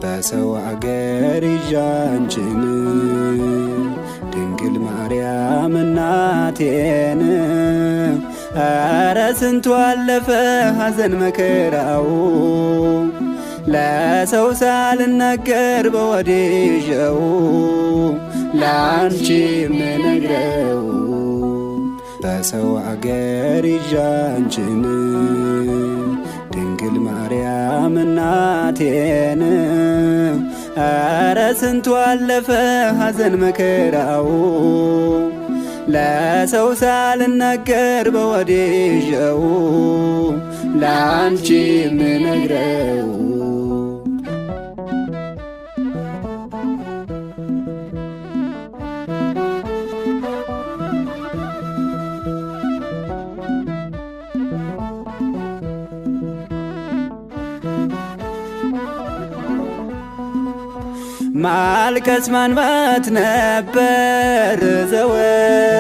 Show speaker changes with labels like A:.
A: በሰው አገር ይዣንችን ድንግል ማርያም እናቴን፣ ኧረ ስንቱ አለፈ ሐዘን መከራው፣ ለሰው ሳልናገር በወዲጀው ላንቺ ምነግረው። በሰው አገር ይዣንችን ድንግል ማርያም እናቴን፣ ኧረ ስንቱ አለፈ ሐዘን መከራው፣ ለሰው ሳልናገር በወዲጀው ላንቺ ምነግረው። ማልቀስ ማንባት ነበር ዘወትር